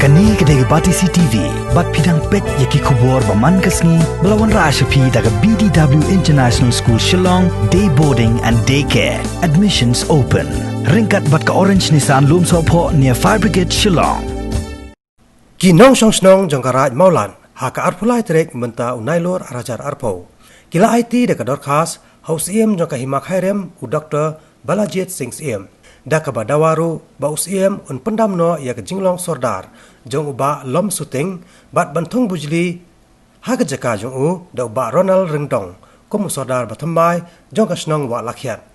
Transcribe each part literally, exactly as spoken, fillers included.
Kane ka dei ka Batesi T V, bad phi dang peit ïa ki khubor ba man ka sngi, ba la wanrah sha phi da ka B D W International School Shillong, Day Boarding and Day Care. Admissions open. Ryngkat bad ka Orange Nissan Lumsohphoh near Fire Brigade Shillong. Ki nongshong shnong jong ka Raid Mawlad, ha ka arphew lai tarik mynta u Nailur ar hajar arphew, ki la aiti da ka dorkhas ha u Syiem jong ka Hima Khyrim, u Doctor Balajied Singh Syiem, da kaba dawa ruh ba u Syiem un pyndam noh ïa ka jinglong sordar jong u Bah Lom Suting, bad ban thung bujli ha ka jaka jong u da u Bah Ronald Ryndong kum u sordar ba thymmai jong ka shnong Wahlakhiat.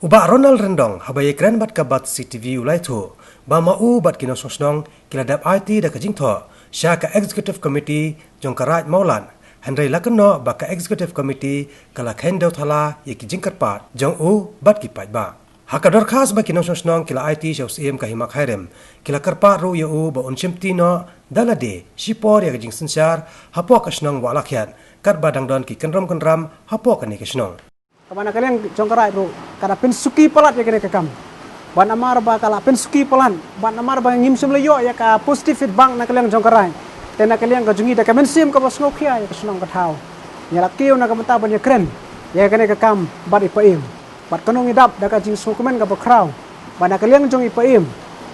U Bah Ronald Ryndong, haba ïakren bad ka Batesi T V, u la ïathuh ba ma u bad ki nongshong shnong ki la dep aiti da ka jingthoh sha ka Executive Committee jong ka Raid Mawlad, hynrei la kynnoh ba ka Executive Committee ka la kheiñ dewthala ïa ki jingkyrpad jong u bad ki paidbah. Ha ka dorkhas ba ki nongshong shnong ki la aiti sha u Syiem ka Hima Khyrim, ki la kyrpad ruh ïa u ba un shimti noh da lade shipor ïa ka jingsynshar hapoh ka shnong Wahlakhiat, katba dang don ki kynrum kynram hapoh kane ka shnong. Kaba na ka liang jong ka Raid ruh ka da pynsuki palat ïa kane ka kam. Bad namar ba ka la pynsuki palat, bad namar ba ngim shym la ïoh ïa ka positive feedback na ka liang jong ka Raid, te na ka liang ka jong ngi da ka mynsiem kaba sngewkhia ïa ka shnong ka thaw, ngi la kiew na ka bynta ban ïakren ïa kane ka kam bad i Paiem. Bad kano ngi dap da ka jingsngewkmen kaba khraw ba na ka liang jong i Paiem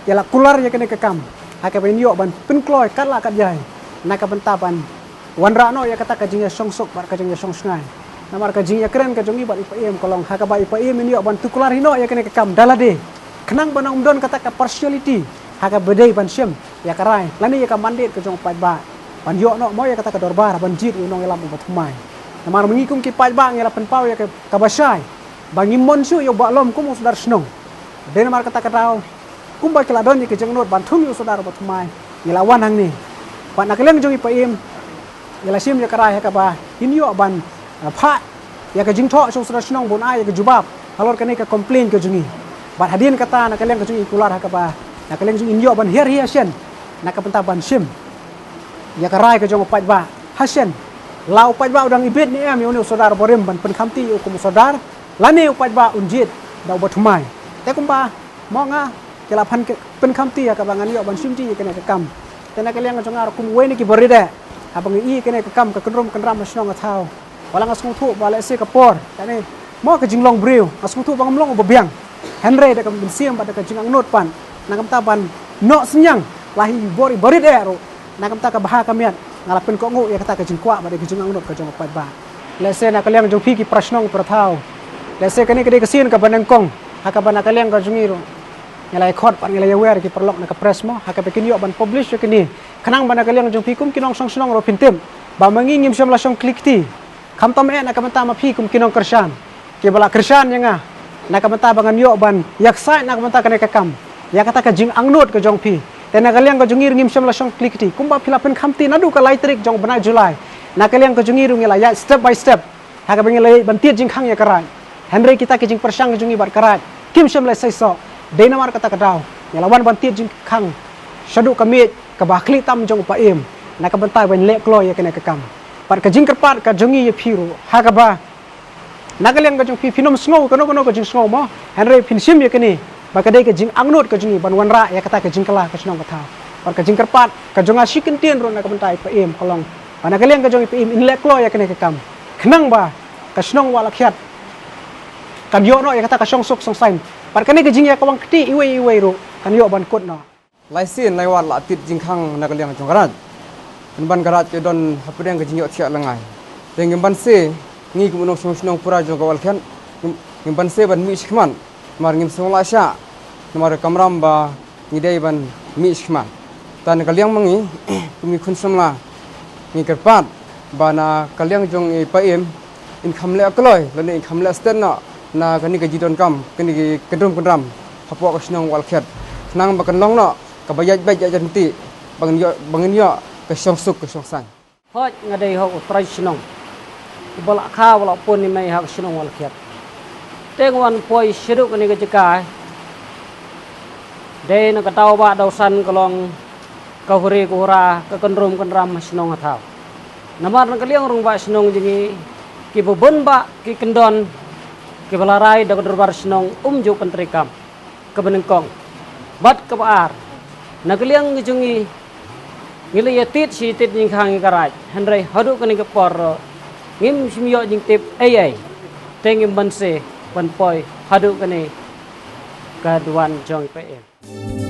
ïa la kular ïa kane ka kam, ha kaba in ïoh ban pynkloi kat la kat jai na ka bynta ban wanrah noh ïa kata ka jingïashongsuk bad ka jingïashongshngaiñ. Namar ka jingïakren ka jong i bad i Paiem ka long ha kaba i Paiem in ïoh ban tuklar hi noh ïa kane ka kam da lade, khnang ba nang ym don kata ka partiality ha kaba dei ban shim ïa ka rai lane ïa ka mandate ka jong u paidbah ban ïoh noh mo ïa kata ka dorbar ban jied ïa u nongïalam uba thymmai. Namar ma ngi kum ki paidbah ngi la pynpaw ïa ka, kaba shai ba ngim mon shuh ïa u Bah Lom kum u sordar shnong. Dei namar kata ka daw, kumba ki la don ïa ka jingangnud ban thung ïa u sordar uba thymmai, ngi la wan hangne. Bad na ka liang jong i Paiem ngi la shim ïa ka rai ha kaba in ïoh ban, eh, phah ïa ka jingthoh sha u sordar shnong ba un ai ïa ka jubab halor kane ka complaint ka jong ngi. Bad hadien kata na ka liang ka jong i kular ha kaba na ka liang jong i in ïoh ban hiar hi ha shen na ka bynta ban shim ïa ka rai ka jong u paidbah ha shen. La u paidbah u dang ibit ne em ïa une u sordar barim ban pynkhamti ïa u kum u sordar, lane u paidbah un jied da uba thymmai. Te kumba mo nga, ki la phan ke, pynkhamti ha kaba ngan ïoh ban shim ji ïa kane ka kam. Te na ka liang ka jong nga ruh kum uwei na ki barit eh, haba nga i ïa kane ka kam ka kynrum kynram ha shnong ha thaw, wat la nga sngewthuh ba lehse ka por kane mo ka jinglong briew, nga sngewthuh ba ngam long uba biang. Hynrei da ka mynsiem bad da ka jingangnud pat, na ka bynta ban noh synñiang la hi bor i barit eh ruh, na ka bynta ka bha ka miat, nga la pynkohnguh ïa kata ka jingkwah bad ïa ka jingangnud ka jong u paidbah. Lehse na ka liang jong phi ki para shnong para thaw, lehse kane ka dei ka sien kaba nyngkong ha kaba na ka liang ka jong ngi ruh ngi la ïakhot bad ngi la ïawer ki paralok na ka press mo, ha kaba kin ïoh ban publish ïa kine, khnang ba na ka liang jong phi kum ki nongshong shnong ruh phin tip ba ma ngi ngim shym la shong kli kti. Khamtam eh na ka bynta ma phi kum ki nongkyrshan kiba la kyrshan ïa nga, na ka bynta ba ngan ïoh ban ïaksaid na ka bynta kane ka kam ïa kata ka jingangnud ka jong phi. Te na ka liang ka jong ngi ruh ngim shym la shong kli kti, kumba phi la pynkhamti naduh ka lai tarik jong u bnai July, na ka liang ka jong ngi ruh ngi la ïaid step by step ha kaba ngi la ïaid ban tied jingkhang ïa ka Raid. Hynrei kita ki jingpyrshang ka jong ngi bad ka Raid kim shym la seisoh. Dei namar kata ka daw ngi la wan ban tied jingkhang shaduh ka miej kaba khlieh tam jong u Paiem na ka bynta ban leh kloi ïa kane ka kam. Bad ka jingkyrpad ka jong ngi ïa phi ruh ha kaba na ka liang ka jong phi phin ym sngew kano kano ka jingsngew mo, hynrei phin shim ïa kane ba ka dei ka jingangnud ka jong ngi ban wanrah ïa kata ka jingkylla ka shnong ka thaw. Bad ka jingkyrpad ka jong nga shi kyntien ruh na ka bynta i Paiem ka long ba na ka liang ka jong i Paiem in leh kloi ïa kane ka kam, khnang ba ka shnong Wahlakhiat kan ïoh noh ïa kata ka shongsuk shongsaiñ. Bad kane ka jingïakawang kti iwei iwei ruh kan ïoh ban kut noh. Lai sien lai wat la tied jingkhang na ka liang jong ka Raid. Pynban ka Raid ka don hapdeng ka jingïohthiah lyngngai. Te ngim banse, ngi kum u nongshong shnong pura jong ka Wahlakhiat, ngim, ngim banse ban mih shakhmat. Namar ngim sngewlah shah, namar ka kamram ba ngi dei ban mih shakhmat. Te na ka liang ma ngi kum ki khun samla, ngi kyrpad ba na ka liang jong i Paiem in kham leh kloi lane in kham leh stet noh na kane ka jingdonkam, kane ka kynrum kynram hapoh ka shnong Wahlakhiat, khnang ba kan long noh kaba ïaid beit ïaid ryntih, ba ngin ïoh, ba ngin ïoh ka shongsuk ka shongsaiñ. Hooid, nga dei hok u trai shnong uba la kha, uba la pun i mei ha ka shnong Wahlakhiat. Te nga wan poi shaduh kane ka jaka, dei na ka daw ba daw san ka long ka huri ka hura, ka kynrum kynram ha shnong ha thaw. Namar na ka liang rangbah shnong jong ngi kiba bun bah ki kyndon kiba la rai da ka dorbar shnong um ju pyntreikam. Kaba nyngkong. Bad kaba ar, na ka liang ka jong ngi Ngi la ïa tied shi tied jingkhang ïa ka Raid, hynrei haduh kane ka por ruh ngim shym ïoh jingtip ei ei. Te ngim banse ban poi haduh kane ka duwan jong phi.